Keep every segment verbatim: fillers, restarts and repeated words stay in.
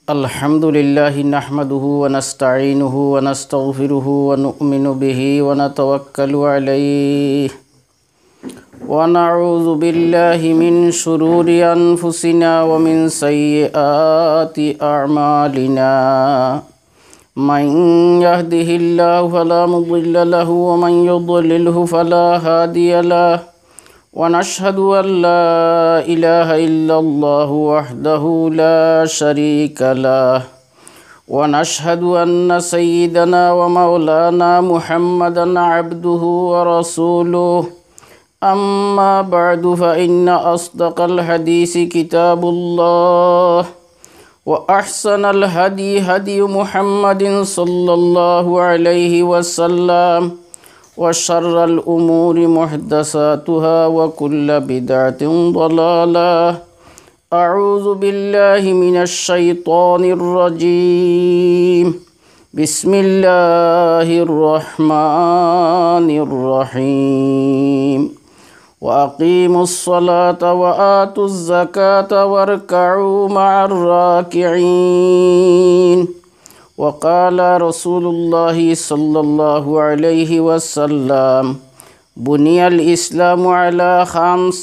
الحمد لله نحمده ونستعينه ونستغفره ونؤمن به ونتوكل عليه، ونعوذ بالله من شرور أنفسنا ومن سيئات أعمالنا. من يهده الله فلا مضل له ومن يضلله فلا هادي له. ونشهد أن لا إله إلا الله وحده لا شريك له. ونشهد أن سيدنا ومولانا محمدا عبده ورسوله. أما بعد، فإن أصدق الحديث كتاب الله، وأحسن الهدي هدي محمد صلى الله عليه وسلم، وشر الأمور محدثاتها، وكل بدعة ضلالة. أعوذ بالله من الشيطان الرجيم. بسم الله الرحمن الرحيم. وأقيموا الصلاة وآتوا الزكاة واركعوا مع الراكعين. وقال رسول الله صلى الله عليه وسلم: بني الإسلام على خمس،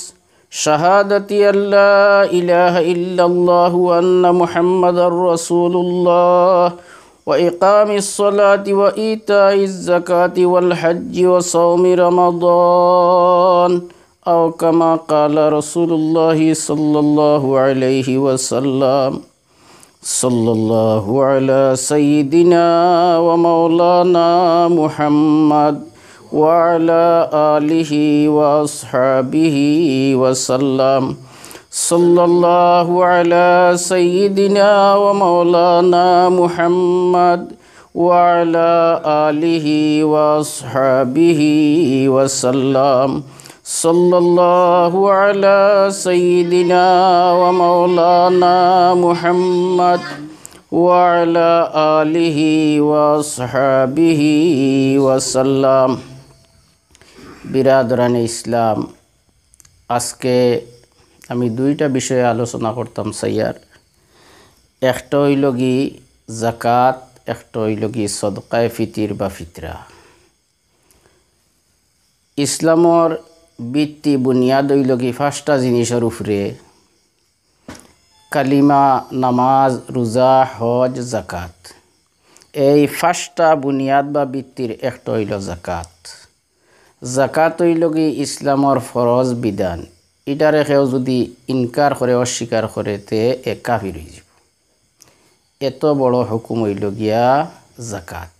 شهادة أن لا إله إلا الله وأن محمدا رسول الله، وإقام الصلاة وإيتاء الزكاة والحج وصوم رمضان، أو كما قال رسول الله صلى الله عليه وسلم. صلى الله على سيدنا ومولانا محمد وعلى آله وأصحابه وسلم. صلى الله على سيدنا ومولانا محمد وعلى آله وأصحابه وسلم. صلى الله على سيدنا ومولانا محمد وعلى آله وأصحابه وسلم. বিরাদরানে ইসলাম, আজকে আমি দুইটা বিষয়ে আলোচনা করতাম চাইয়ার। একটা অইলো গি জাকাত, একটা অইলো গি সদকায়ে ফিতির বা ফিতরা। ইসলামর ভিত্তি বুনিয়াদ অইলো গি পাঁচটা জিনিসর উপরে: কালিমা, নামাজ, রোজা, হজ, জাকাত। এই পাঁচটা বুনিয়াদ বা ভিত্তির একটা অইলো জাকাত। জাকাত অইলো গি ইসলামর ফরজ বিধান। ইটারে কেউ যুদি ইনকার করে, অস্বীকার করে, তে এ কাফির অইযিবো। এত বড় হুকুম অইলো গিয়া জাকাত।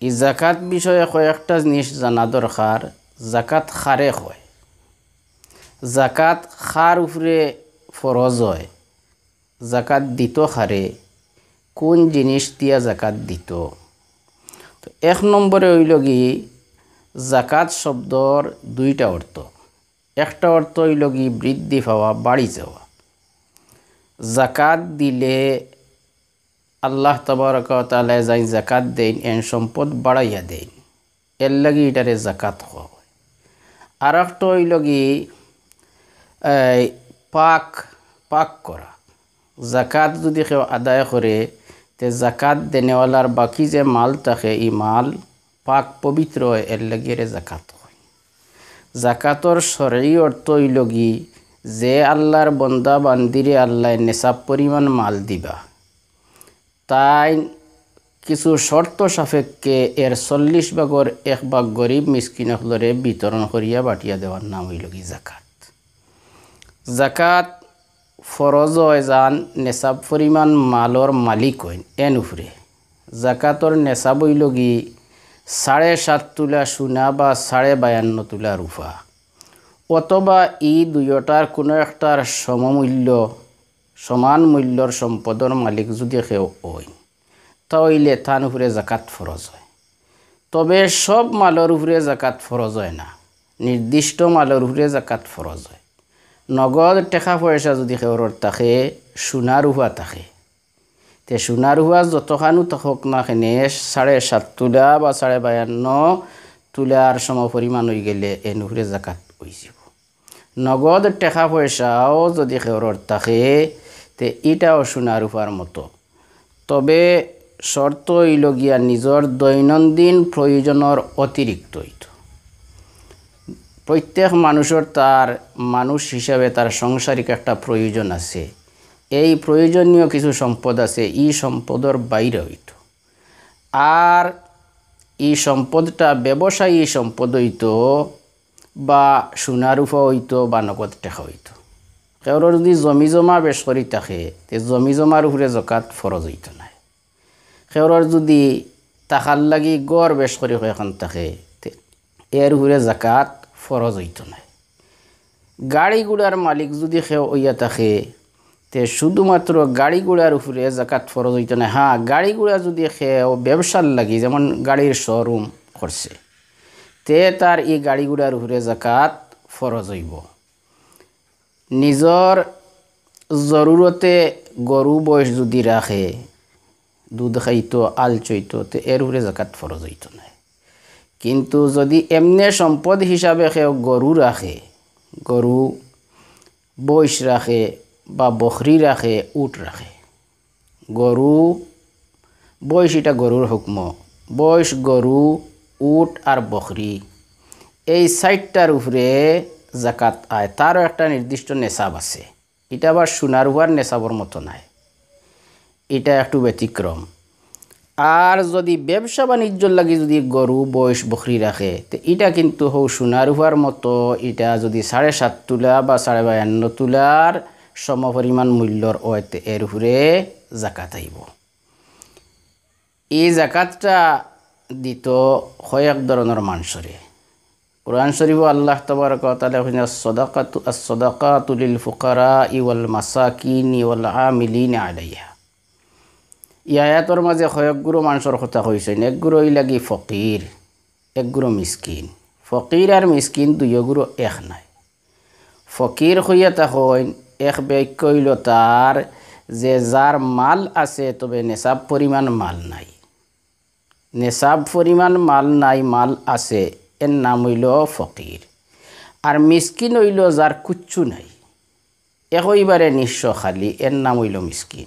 ই জাকাত বিষয়ে কয়েকটা জিনিস জানা দরকার। জাকাত কারে কয়? জাকাত কার উপরে ফরজ অয়? জাকাত দিতো কারে? কুন জিনিস দিয়া জাকাত দিতো? তো এক নম্বরে অইলো গি, জাকাত শব্দর দুইটা অর্থ। একটা অর্থ অইলো গি বৃদ্ধি পাওয়া, বাড়ি যাওয়া। জাকাত দিলে আল্লাহ তাবারাকা ওয়া তাআলায় যাইন জাকাত দেইন, এন সম্পদ বাড়াইয়া দেইন, এর লাগি ইটারে জাকাত কওয়া অয়। আর একটা অইলো গি, এই, পাক, পাক করা। জাকাত যুদি কেউ আদায় করে, তে জাকাত দেনেওয়ালার বাকি যে মাল থাকে, ই মাল পাক পবিত্র অয়, এর লাগি এরে জাকাত কয়। জাকাতর শরয়ী অর্থ অইলো গি, যে আল্লাহর বন্দা বান্দিরে আল্লায় নেশাব পরিমাণ মাল দিবা, তাইন কিছু শর্ত সাপেক্ষে এর চল্লিশ ভাগর এক ভাগ গরিব মিসকিন অকলরে বিতরণ করিয়া বাটিয়া দেওয়ার নাম অইলো গি জাকাত। জাকাত ফরজ অয় যান নেশাব পরিমাণ মালর মালিক অইন, এন উপরে। জাকাতর নেশাব অইলো গি সাড়ে সাত তুলা সোনা বা সাড়ে বায়ান্ন তুলা রূপা, অথবা ই দুইওটার কুনু একটার সমমূল্য, সমান মূল্যর সম্পদর মালিক যুদি কেউ অইন, তা অইলে তান উপরে জাকাত ফরজ অয়। তবে সব মালর উপরে জাকাত ফরজ অয় না, নির্দিষ্ট মালর উপরে জাকাত ফরজ অয়। নগদ টেকা পয়সা যুদি কেউরর থাকে, সোনা রূপা থাকে, তে সোনা রূপা যতখানউ থাকউক না কেনে, সাড়ে সাত তুলা বা সাড়ে বায়ান্ন তুলার সমপরিমাণ অইগেলে এন উপরে জাকাত অইযিবো। নগদ টেকা পয়সাও যুদি কেউরর থাকে, তে ইটাও সোনা রূপার মতো। তবে শর্ত অইলো গিয়া নিজর দৈনন্দিন প্রয়োজনর অতিরিক্ত অইতো। প্রত্যেক মানুষর তার মানুষ হিসাবে তার সাংসারিক একটা প্রয়োজন আছে। এই প্রয়োজনীয় কিছু সম্পদ আছে, ই সম্পদর বাইরে অইতো। আর ই সম্পদটা ব্যবসায়ী সম্পদ অইতো, বা সোনা রূপা অইতো, বা নগদ টেকা অইতো। কেউরর যুদি জমি জমা বেশ করি থাকে, তে জমি জমার উপরে জাকাত ফরজ অইতো নায়। কেউরর যুদি থাকার লাগি ঘর বেশ করি কয়খান থাকে, তে এর উপরে জাকাত ফরজ অইতো নায়। গাড়ি ঘোড়ার মালিক যুদি কেউ অইয়া থাকে, তে শুধুমাত্র গাড়ি ঘোড়ার উপরে জাকাত ফরজ অইতো নায়। হ্যাঁ, গাড়ি ঘোড়া যুদি কেউ ব্যবসার লাগি, যেমন গাড়ির শোরুম করছে, তে তার ই গাড়ি ঘোড়ার উপরে জাকাত ফরজ অইবো। নিজর জরুরতে গরু বইস যুদি রাখে, দুধ খাইতো, আল চইতো, তে এর উপরে জাকাত ফরজ অইতো নায়। কিন্তু যুদি এমনে সম্পদ হিসাবে কেউ গরু রাখে, গরু বইস রাখে, বা বখরি রাখে, উট রাখে, গরু বইস, ইটা গরুর হুকম, বইস গরু, উট আর বখরি, এই চাইরটার উপরে জাকাত আয়। তারও একটা নির্দিষ্ট নেশাব আছে। ইটা আবার সোনা রূপার নেশাবর মতো নায়, ইটা একটু ব্যতিক্রম। আর যুদি ব্যবসা বাণিজ্যর লাগি যুদি গরু বইস বখরি রাখে, তে ইটা কিন্তু হউ সোনা রূপার মতো, ইটা যুদি সাড়ে সাত তুলা বা সাড়ে বায়ান্ন তুলার সমপরিমাণ মূল্যর অয়, তে এর উপরে জাকাত আইবো। ই জাকাতটা দিতো কয়েক ধরনর মানষরে। কোরআন শরীফো আল্লাহ তাবারাকা ওয়া তাআলা কইছইন, "আস-সাদাকাতু, আস-সাদাকাতু লিল ফুকারাই ওয়াল মাসাকিনি ওয়াল আমিলিনা আলাইহা।" ই আয়াতর মাঝে কয়েকগুরু মানষর কথা কইছইন। একগুরু অইলা গি ফকির, একগুরু মিসকিন। ফকির আর মিসকিন দুইওগুরু এক নায়। ফকির কইয়া থাকইন, এক বাক্য অইলো তার যে যার মাল আছে, তবে নেশাব পরিমাণ মাল নাই। নেশাব পরিমাণ মাল নাই, মাল আছে, এর নাম অইলো ফকির। আর মিসকিন অইলো যার কুচ্ছু নাই, একেবারে নিঃস্ব খালি, এর নাম অইলো মিসকিন।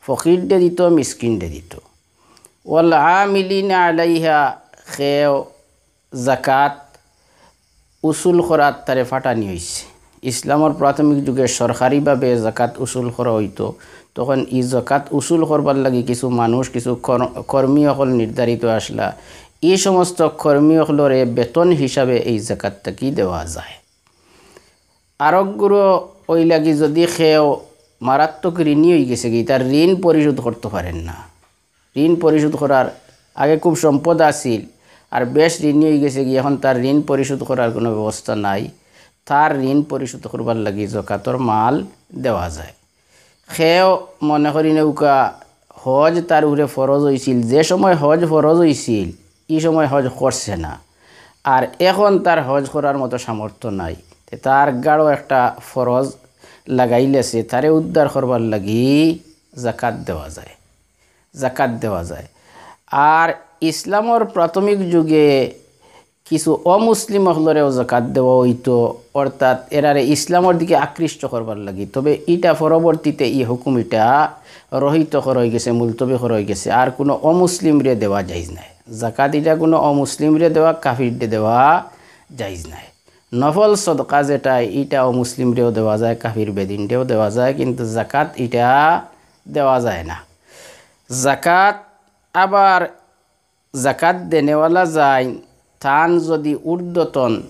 ফকিররে দিতো, মিসকিনরে দিতো। ওয়াল আমিলিনা আলাইহা, কেউ জাকাত উসুল করার তারে ফাটানি অইছে। ইসলামর প্রাথমিক যুগে সরকারিভাবে জাকাত উসুল করা অইতো, তখন ই জাকাত উসুল করবার লাগি কিছু মানুষ, কিছু কর-, কর্মী অকল নির্ধারিত আছলা। ই সমস্ত কর্মী অকলরে বেতন হিসাবে এই জাকাত থাকি দেওয়া যায়। আরকগুরু অইলা গি যুদি কেউ মারাত্মক ঋণী অইগেছে গি, তার ঋণ পরিশোধ করতো পারের না, ঋণ পরিশোধ করার, আগে খুব সম্পদ আছিল, আর বেশ ঋণী অইগেছে গি, এখন তার ঋণ পরিশোধ করার কুনু ব্যবস্থা নাই, তার ঋণ পরিশোধ করবার লাগি জাকাতর মাল দেওয়া যায়। কেউ মনে করি নেউক্কা হজ তার উপরে ফরজ অইছিল, যে সময় হজ ফরজ অইছিল, ই সময় হজ করছে না, আর এখন তার হজ করার মতো সামর্থ্য নাই, তে তার গাড়ো একটা ফরজ লাগাইলেছে, তারে উদ্ধার করবার লাগি জাকাত দেওয়া যায়, জাকাত দেওয়া যায়। আর ইসলামর প্রাথমিক যুগে কিছু অমুসলিম অকলরেও জাকাত দেওয়া অইতো, অর্থাৎ এরারে ইসলামর দিকে আকৃষ্ট করবার লাগি। তবে ইটা পরবর্তীতে ই হুকুম ইটা রহিত করা অইগেছে, মুলতবি করা অইগেছে। আর কুনু অমুসলিমরে দেওয়া জাইজ নায়। জাকাত ইটা কুনু অমুসলিমরে দেওয়া, কাফিররে দেওয়া জাইজ নায়। নফল সদকা যেটা, ইটা অমুসলিমরেও দেওয়া যায়, কাফির বেদিনরেও দেওয়া যায়, কিন্তু জাকাত ইটা দেওয়া যায় না। জাকাত আবার জাকাত দেনেওয়ালা যাইন, তান যুদি ঊর্ধ্বতন,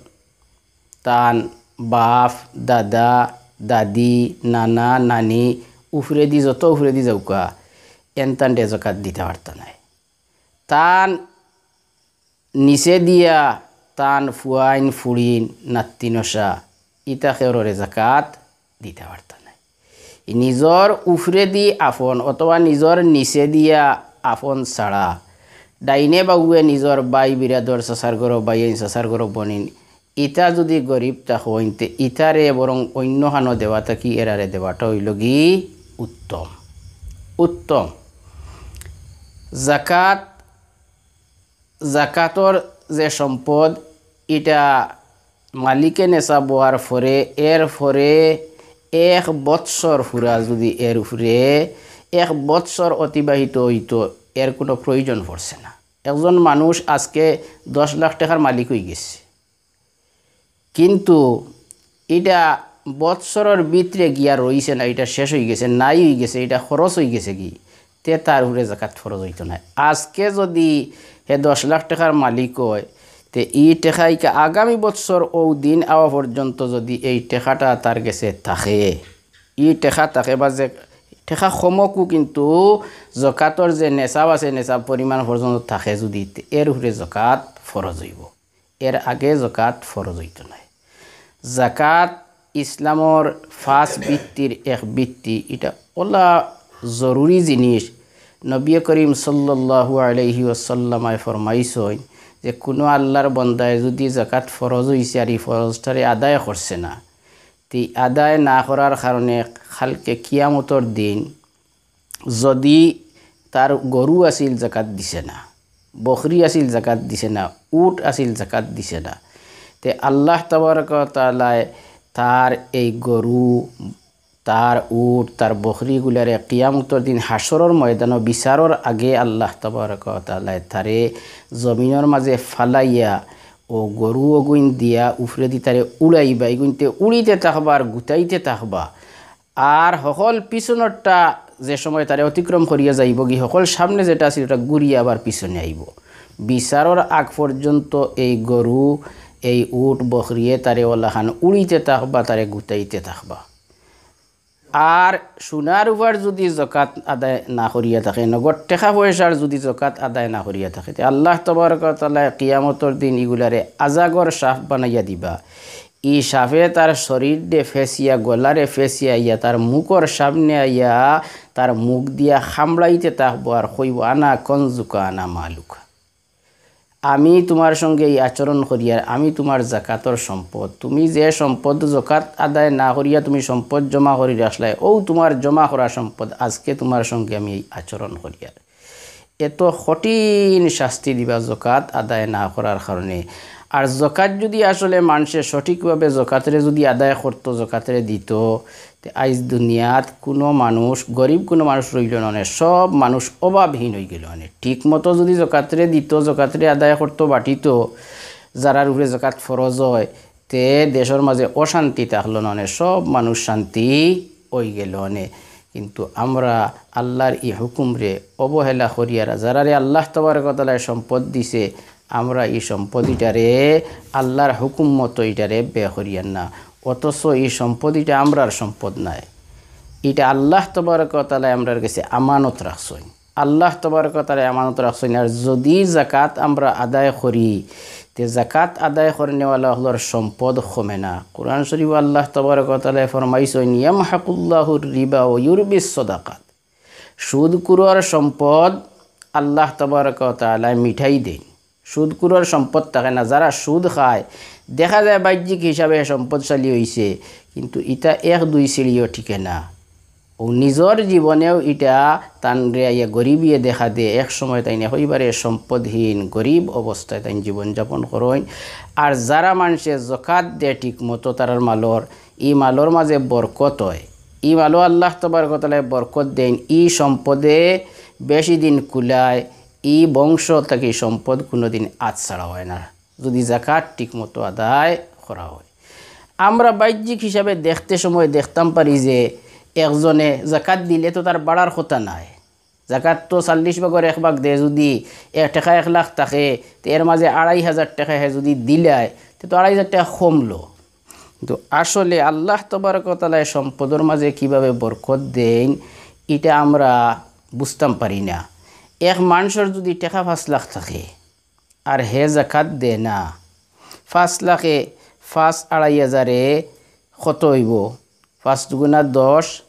তান বাফ, দাদা, দাদি, নানা, নানি, উফরেদি, যত উফরেদি যাউক্কা, এনতানরে জাকাত দিতা পারতা নায়। তান নিচে দিয়া তান ফুয়াইন, ফুড়িন, নাত্তিনশা, ইতা কেউররে জাকাত দিতা পারতা নায়। নিজর উফরেদি আফন অথবা নিজর নিচে দিয়া আফন ছাড়া, ডাইনে বাউয়ে নিজর ভাই বিরাদর, চাচার ঘরো ভাইয়াইন, চাচার ঘরো বইনাইন, ইতা যুদি গরিব থাকইন, তে ইতারে বরং অইন্য খানো দেওয়া থাকি এরারে দেওয়াটা অইলো গি উত্তম, উত্তম। জাকাত, জাকাতর যে সম্পদ, ইটা মালিকে নেশাব অওয়ার পরে, এর পরে এক বৎসর পুরা যুদি এর উপরে এক বৎসর অতিবাহিত অইতো, এর কুনু প্রয়োজন পড়ছে না। একজন মানুষ আজকে দশ লাখ টেকার মালিক অইগেছে, কিন্তু ইটা বৎসরর ভিতরে গিয়া রইছে না, ইটা শেষ অইগেছে, নাই অইগেছে, ইটা খরচ অইগেছেগি, তে তার উপরে জাকাত ফরজ অইতো নায়। আজকে যুদি হে দশ লাখ টেকার মালিক অয়, তে ই টেকাইকা আগামী বৎসর অউ দিন আওয়া পর্যন্ত যুদি এই টেকাটা তার গেছে থাকে, ই টেকা থাকে বা যে টেকা কমকু, কিন্তু জকাতর যে নেশাব আছে, নেশাব পরিমাণ পর্যন্ত থাকে যুদি, তে এর উপরে জকাত ফরজ অইবো, এর আগে জকাত ফরজ অইতো নায়। জাকাত ইসলামর পাঁচ ভিত্তির এক ভিত্তি, ইটা অলা জরুরি জিনিস। নবী করিম সাল্লাল্লাহু আলাইহি ওয়াসাল্লামায় ফরমাইছইন যে কুনু আল্লার বন্দায় যুদি জাকাত ফরজ অইছে আর ই ফরজটারে আদায় করছে না, তে আদায় না করার কারণে কালকে কিয়ামতর দিন যুদি তার গরু আছিল জাকাত দিছে না, বকরি আছিল জাকাত দিছে না, উট আছিল জাকাত দিছে না, তে আল্লাহ তাবারাকা ওয়া তাআলায় তার এই গরু, তার উট, তার বকরিগুলারে কিয়ামতর দিন হাশরর ময়দানো বিচারর আগে আল্লাহ তাবারাকা ওয়া তাআলায় তারে জমিনর মাঝে ফালাইয়া অউ গরু অগুইন দিয়া উপরেদি তারে উড়াইবা, ইগুইনতে উড়িতে থাকবা আর গুতাইতে থাকবা। আর হকল পিছনরটা যে সময় তারে অতিক্রম করিয়া যাইবোগি, হকল সামনে যেটা আছিল, ওটা ঘুরিয়া আবার পিছনে আইবো। বিচারর আগ পর্যন্ত এই গরু, এই উট, বকরিয়ে তারে অলাখান উড়িতে থাকবা, তারে গুতাইতে থাকবা। আর সোনা রুপার যুদি জকাত আদায় না করিয়া থাকে, নগদ টেকা পয়সার যুদি জকাত আদায় না করিয়া থাকে, তে আল্লাহ তাবারাকা ওয়া তাআলায় কিয়ামতর দিন ইগুলারে আজাগর সাপ বানাইয়া দিবা। ই সাপে তার শরীররে ফেঁচিয়া, গলারে ফেঁচিয়া আইয়া তার মুখর সামনে আইয়া তার মুখ দিয়া কামড়াইতে থাকবো আর কইবো, "আনা কনজুকা, আনা মালুকা।" আমি তুমার সঙ্গে ই আচরণ করিয়ার, আমি তুমার জাকাতর সম্পদ, তুমি যে সম্পদ জকাত আদায় না করিয়া তুমি সম্পদ জমা করি রাখলায়, অউ তুমার জমা করা সম্পদ, আজকে তুমার সঙ্গে আমি ই আচরণ করিয়ার। এত কঠিন শাস্তি দিবা জকাত আদায় না করার কারণে। আর জকাত যুদি আসলে মানষে সঠিকভাবে জকাতরে যুদি আদায় করতো, জকাতরে দিতো, তে আইজ দুনিয়াত কুনু মানুষ, গরিব কুনু মানুষ রইলো না অনে, সব মানুষ অভাবহীন অইগেলো অনে। ঠিক মতো যুদি জকাতরে দিতো, জকাতরে আদায় করতো, বাটিতো, যারার উপরে জকাত ফরজ অয়, তে দেশর মাঝে অশান্তি থাকলো না অনে, সব মানুষ শান্তি অইগেলো অনে। কিন্তু আমরা আল্লার ই হুকুমরে অবহেলা করিয়ার, যারারে আল্লাহ তাবারাকা ওয়া তাআলায় সম্পদ দিছে, আমরা ই সম্পদ ইটারে আল্লার হুকুম মতো ইটারে ব্যয় করিয়ার না, অথচ ই সম্পদ ইটা আমরার সম্পদ নায়, ইটা আল্লাহ তাবারাকা ওয়া তাআলায় আমরার গেছে আমানত রাখছইন। আল্লাহ তাবারাকা ওয়া তাআলায় আমানত রাখছইন। আর যুদি জাকাত আমরা আদায় করি, তে জাকাত আদায় করনেওয়ালা অকলর সম্পদ কমে না। কুরআন শরীফো আল্লাহ তাবারাকা ওয়া তাআলায় ফরমাইছইন, "ইয়ামহাকুল্লাহুর রিবা ওয়া ইউরবিস সাদাকাত।" সুদখুরর সম্পদ আল্লাহ তাবারাকা ওয়া তাআলায় মিটাই দেইন। সুদখুরর সম্পদ থাকে না। যারা সুদ খায়, দেখা যায় বাহ্যিক হিসাবে সম্পদশালী অইছে, কিন্তু ইতা এক দুই সিঁড়িও টিকে না। অউ নিজর জীবনেও ইটা তানরে আইয়া গরিবিয়ে দেখা দে। এক সময় তাইন একেবারে সম্পদহীন, গরিব অবস্থায় তাইন জীবনযাপন করইন। আর যারা মানষে জকাত দে ঠিক মতো তারার মালর, ই মালর মাঝে বরকত অয়, ই মালো আল্লাহ তাবারাকা ওয়া তাআলায় বরকত দেইন, ই সম্পদে বেশি দিন কুলায়, ই বংশ থাকি সম্পদ কুনুদিন আতছাড়া অয় না, যুদি জাকাত ঠিক মতো আদায় করা অয়। আমরা বাহ্যিক হিসাবে দেখতে সময় দেখতাম পারি যে একজনে জাকাত দিলে তো তার বাড়ার কথা নায়। জাকাত তো চল্লিশ ভাগর এক ভাগ দে, যুদি এক টেকা এক লাখ থাকে, তে এর মাঝে আড়াই হাজার টেকা হে যুদি দিলায়, তে তো আড়াই হাজার টেকা কমলো। কিন্তু আসলে আল্লাহ তাবারাকা ওয়া তাআলায় সম্পদর মাঝে কিভাবে বরকত দেইন, ইটা আমরা বুঝতাম পারি না। এক মানষর যুদি টেকা পাঁচ লাখ থাকে, আর হে জাকাত দে না, পাঁচ লাখে পাঁচ আড়াই হাজারে কত অইবো? পাঁচ দুগুণা দশ,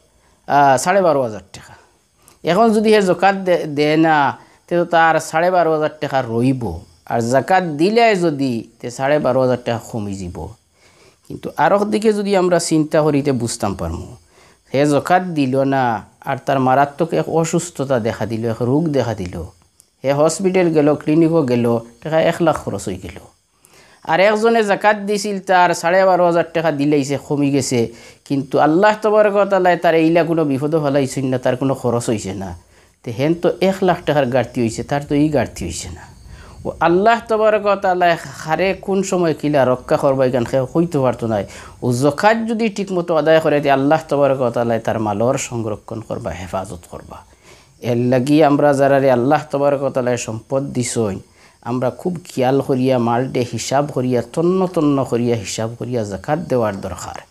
আহ, সাড়ে বারো হাজার টেকা। এখন যুদি হে জাকাত দে, দে না, তে তো তার সাড়ে বারো হাজার টেকা রইবো। আর জাকাত দিলায় যুদি, তে সাড়ে বারো হাজার টেকা কমি যিবো। কিন্তু আরক দিকে যুদি আমরা চিন্তা করি, তে বুঝতাম পারমু, হে জাকাত দিলো না, আর তার মারাত্মক এক অসুস্থতা দেখা দিলো, এক রোগ দেখা দিলো, হে হসপিটাল গেলো, ক্লিনিকো গেলো, টেকা এক লাখ খরচ অইগেলো। আর একজনে জাকাত দিছিল, তার সাড়ে বারো হাজার টেকা দিলাইছে, কমি গেছে, কিন্তু আল্লাহ তবারক ওয়া তাআলায় তারে ইলা কুনু বিপদো ফালাইছইন না, তার কুনু খরচ অইছে না। তে হেন তো এক লাখ টেকার ঘাটতি অইছে, তার তো ই ঘাটতি অইছে না। অউ আল্লাহ তবারক ওয়া তাআলায় কারে কুন সময় কিলা রক্ষা করবা, ইখান কেউ কইতো পারতো নায়। অউ জাকাত যুদি ঠিকমতো আদায় করে, তে আল্লাহ তবারক ওয়া তাআলায় তার মালর সংরক্ষণ করবা, হেফাজত করবা। এরলাগি আমরা যারারে আল্লাহ তবারক ওয়া তাআলায় সম্পদ দিছইন, আমরা খুব খিয়াল করিয়া, মালরে হিসাব করিয়া, তন্ন তন্ন করিয়া, হিসাব করিয়া জাকাত দেওয়ার দরকার।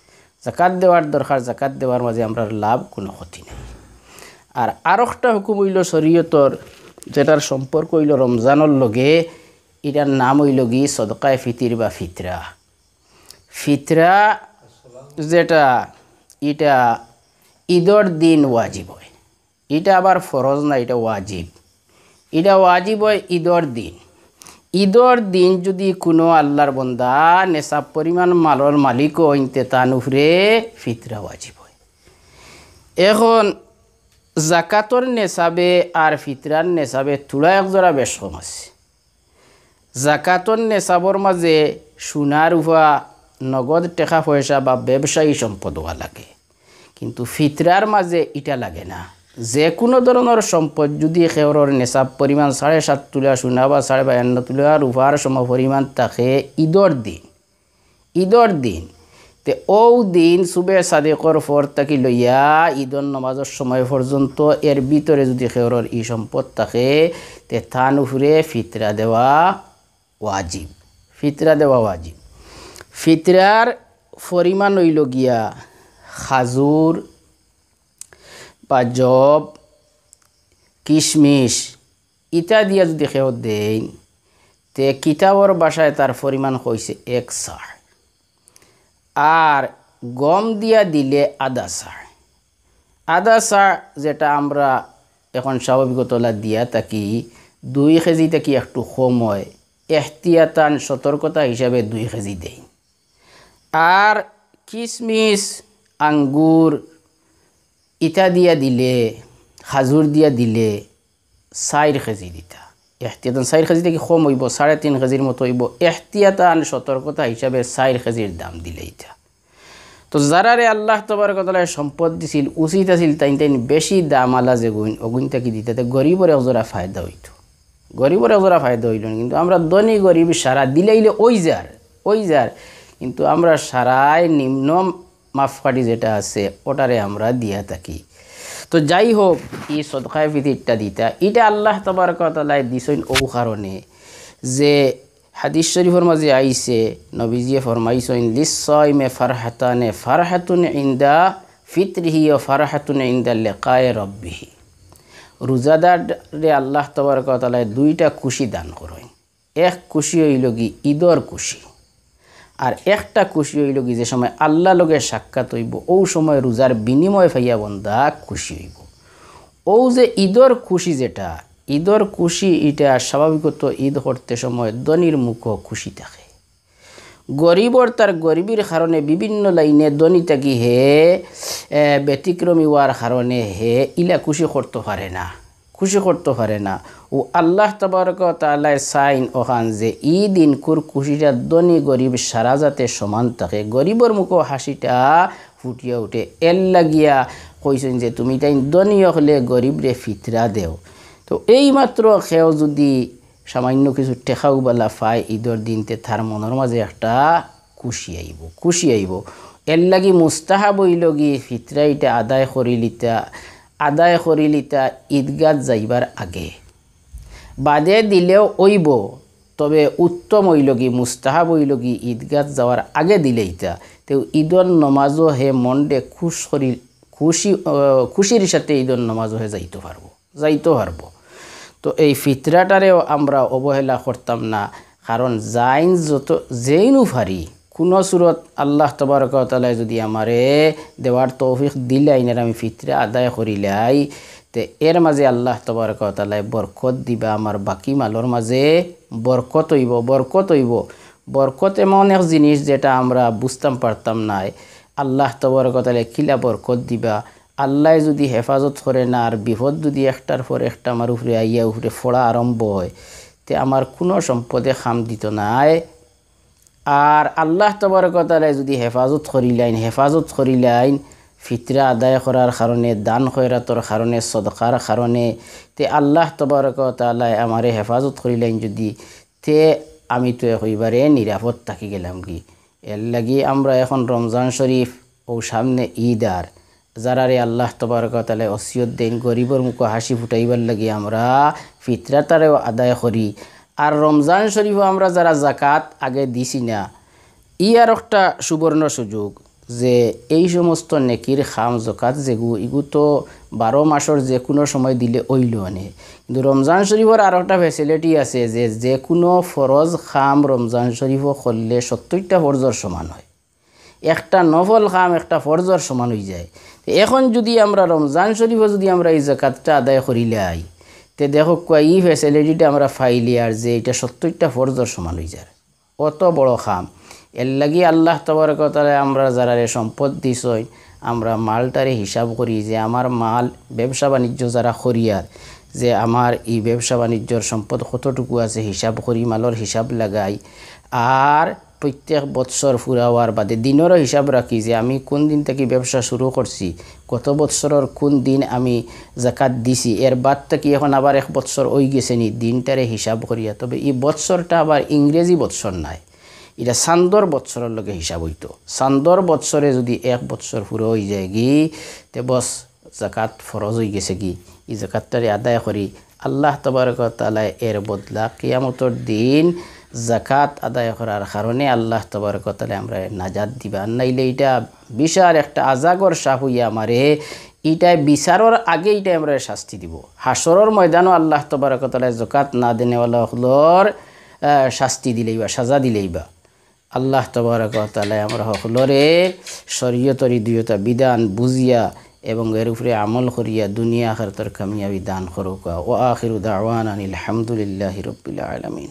জাকাত দেওয়ার দরকার, জাকাত দেওয়ার মাঝে আমরার লাভ, কুনু ক্ষতি নাই। আর আরোকটা হুকুম অইলো শরীয়তর, যেটার সম্পর্ক অইলো রমজানর লগে, ইটার নাম অইলোগি সদকায়ে ফিতির বা ফিতরা। ফিতরা যেটা, ইটা ইদর দিন ওয়াজিব অয়। ইটা আবার ফরজ না, ইটা ওয়াজিব। ইটা ওয়াজিব অয় ইদর দিন। ইদর দিন যুদি কুনু আল্লার বন্দা নেশাব পরিমাণ মালর মালিক অইন, তে তান উপরে ফিতরা ওয়াজিব অয়। এখন জাকাতর নেশাবে আর ফিতরার নেশাবে থুড়া এক জরা বেশ কম আছে। জাকাতর নেশাবর মাঝে সোনা রুফা, নগদ টেকা পয়সা বা ব্যবসায়ী সম্পদ অওয়া লাগে, কিন্তু ফিতরার মাঝে ইটা লাগে না। যে কুনু ধরনর সম্পদ যুদি কেউরর নেশাব পরিমাণ সাড়ে সাত তুলা সোনা বা সাড়ে বায়ান্ন তুলা রুফার সমপরিমাণ থাকে ইদর দিন, ইদর দিন, তে অউ দিন সুবে সাদেকর পর থাকি লইয়া ইদর নমাজর সময় পর্যন্ত এর ভিতরে যুদি কেউরর ই সম্পদ থাকে, তে তান উপরে ফিতরা দেওয়া ওয়াজিব। ফিতরা দেওয়া ওয়াজিব। ফিতরার পরিমাণ অইলো গিয়া খাজুর বা জব, কিশমিশ, ইতা দিয়া যুদি কেউ দেইন, তে কিতাবর ভাষায় তার পরিমাণ কইছে এক সার। আর গম দিয়া দিলে আধা সার। আধা সার যেটা আমরা এখন স্বাভাবিকত অলা দিয়া থাকি, দুই কেজি থাকি একটু কম অয়, এহতিয়াতান সতর্কতা হিসাবে দুই কেজি দেইন। আর কিশমিশ, আঙ্গুর ইতা দিয়া দিলে, খাজুর দিয়া দিলে চাইর কেজি দিতা। এহতিয়াতান চাইর কেজি থাকি কম অইবো, সাড়ে তিন কেজির মতো অইবো। এহতিয়াতান সতর্কতা হিসাবে চাইর কেজির দাম দিলে ইতা। তো যারারে আল্লাহ তবারক ওয়া তাআলায় সম্পদ দিছিল, উচিত আছিল তাইন তাইন বেশি দাম আলা যেগুইন, অগুইন থাকি দিতা, তে গরিবর এক জরা ফায়দা অইতো। গরিবর এক জরা ফায়দা অইলো না, কিন্তু আমরা ধনী গরিব সারা দিলাইলে অইযার, অইযার, কিন্তু আমরা সারায় নিম্ন মাপকাঠি যেটা আছে, ওটারে আমরা দিয়া থাকি। তো যাই হোক, ই সদকায়ে ফিতিরটা দিতা, ইটা আল্লাহ তবারক ওয়া তাআলায় দিছইন অউ কারণে যে হাদিস শরীফর মাঝে আইছে, নবীজিয়ে ফরমাইছইন, "লিস-সাইমে ফারহাতানে, ফারহাতুন ইনদা ফিতরিহি ওয়া ফারহাতুন ইনদা লিকায়ে রব্বিহি।" রোজাদাররে আল্লাহ তবারক ওয়া তাআলায় দুইটা খুশি দান করইন। এক খুশি অইলোগি ইদর খুশি, আর একটা খুশি অইলোগি যে সময় আল্লাহ লগে সাক্ষাৎ অইবো, অউ সময় রোজার বিনিময় পাইয়া বন্দা খুশি অইবো। অউ যে ইদর খুশি যেটা, ইদর খুশি ইটা স্বাভাবিকত ইদ করতে সময় ধনীর মুখো খুশি থাকে। গরিবর তার গরিবির কারণে বিভিন্ন লাইনে ধনী থাকি হে, এ, ব্যতিক্রমী অওয়ার কারণে হে ইলা খুশি করতো পারে না, খুশি করতো পারে না। অউ আল্লাহ তবারক ওয়া তাআলায় চাইন অখান যে ই দিনকুর খুশিটা ধনী গরিব সারা যাতে সমান থাকে, গরিবর মুখো হাসিটা ফুটিয়া উঠে। এর লাগিয়া কইছইন যে, "তুমি তাইন ধনী অকলে গরিবরে ফিতরা দেও।" তো এইমাত্র কেউ যুদি সামান্য কিছু টেকাও বালা পায় ইদর দিন, তে তার মনর মাঝে একটা খুশি আইবো, খুশি আইবো। এর লাগি মুস্তাহাব অইলোগি ফিতরা ইটা আদায় করিলিতা, আদায় করিলিতা ইদগাত যাইবার আগে। বাদে দিলেও অইবো, তবে উত্তম অইলোগি, মুস্তাহাব অইলোগি ইদগাত যাওয়ার আগে দিলেইতা। তেউ ইদর নমাজো হে মনরে খুশ করি, খুশি, আহ, খুশির সাথে ইদর নমাজো হে যাইতো পারবো। যাইতো পারবো। তো এই ফিতরাটারেও আমরা অবহেলা করতাম না, কারণ যাইন যত, যেইনু পারি, কুনু সুরত আল্লাহ তবারক ওয়া তাআলায় যুদি আমারে দেওয়ার তৌফিক দিলাইন আর আমি ফিতরা আদায় করিলাই, তে এর মাঝে আল্লাহ তবারক ওয়া তাআলায় বরকত দিবা, আমার বাকি মালর মাঝে বরকত অইবো, বরকত অইবো। বরকত এমন এক জিনিস যেটা আমরা বুঝতাম পারতাম নায়, আল্লাহ তবারক ওয়া তাআলায় কিলা বরকত দিবা। আল্লায় যুদি হেফাজত করেন আর বিপদ যুদি একটার পর একটা আমার উপরে আইয়া উপরে পড়া আরম্ভ অয়, তে আমার কুনু সম্পদে কাম দিতো নায়। আর আল্লাহ তবারক ওয়া তাআলায় যুদি হেফাজত করিলাইন, হেফাজত করিলাইন ফিতরা আদায় করার কারণে, দান খয়রাতর কারণে, সদকার কারণে, তে আল্লাহ তবারক ওয়া তাআলায় আমারে হেফাজত করিলাইন যুদি, তে আমি তো একবারে নিরাপদ থাকি গেলামগি। এরলাগি আমরা এখন রমজান শরিফ, অউ সামনে ঈদ, আর যারারে আল্লাহ তবারক ওয়া তাআলায় ওসিয়ত দেইন, গরিবর মুখো হাসি ফুটাইবার লাগি আমরা ফিতরাটারেও আদায় করি। আর রমজান শরিফো আমরা যারা জাকাত আগে দিছি না, ই আরোকটা সুবর্ণ সুযোগ যে এই সমস্ত নেকির কাম, জাকাত যেগু, ইগু তো বারো মাসর যেকুনু সময় দিলে অইলো অনে। কিন্তু রমজান শরিফর আরোকটা facility আছে যে, যেকুনু ফরজ কাম রমজান শরিফো করলে সত্তইরটা ফরজর সমান অয়। একটা নফল কাম একটা ফরজর সমান অইযায়। তে এখন যুদি আমরা রমজান শরিফো যুদি আমরা ই জাকাতটা আদায় করিলাই, তে দেখউক্কা, ই facilityটা আমরা পাইলিয়ার যে ইটা সত্তইরটা ফরজর সমান অইযার। অত বড় কাম। এরলাগি আল্লাহ তবারক ওয়া তাআলায় আমরা যারারে সম্পদ দিছইন, আমরা মালটারে হিসাব করি যে আমার মাল, ব্যবসা বাণিজ্য যারা করিয়ার, যে আমার ই ব্যবসা বাণিজ্যর সম্পদ কতটুকু আছে হিসাব করি, মালর হিসাব লাগাই। আর প্রত্যেক বৎসর ফুরা অওয়ার বাদে দিনরও হিসাব রাখি যে আমি কুন দিন থাকি ব্যবসা শুরু করছি, গত বৎসরর কুন দিন আমি জাকাত দিছি, এর বাদ থাকি এখন আবার এক বৎসর অইগেছে নি, দিনটারে হিসাব করিয়া। তবে ই বৎসরটা আবার ইংরেজি বৎসর নায়, ইটা চান্দর বৎসরর লগে হিসাব অইতো। চান্দর বৎসরে যুদি এক বৎসর ফুরা অইযায়গি, তে বস, জাকাত ফরজ অইগেছেগি, ই জাকাতটারে আদায় করি। আল্লাহ তবারক ওয়া তাআলায় এর বদলা কিয়ামতর দিন জাকাত আদায় করার কারণে আল্লাহ তবারক ওয়া তাআলায় আমরারে নাজাত দিবা। আর নাইলে ইটা বিশাল একটা আজাবর সাপ অইয়া আমারে, ইটায় বিচারর আগে ইটায় আমরারে শাস্তি দিবো। হাশরর ময়দানো আল্লাহ তবারক ওয়া তাআলায় জাকাত না দেনেওয়ালা অকলর, আহ, শাস্তি দিলাইবা, সাজা দিলাইবা। আল্লাহ তবারক ওয়া তাআলায় আমরা হকলরে শরীয়তর ই দুইটা বিধান বুঝিয়া এবং এর উপরে আমল করিয়া দুনিয়া আখিরাতর কামিয়াবি দান করউক্কা। ওয়া আখিরু দাওয়ানা আনিল হামদুলিল্লাহি রাব্বিল আলামিন।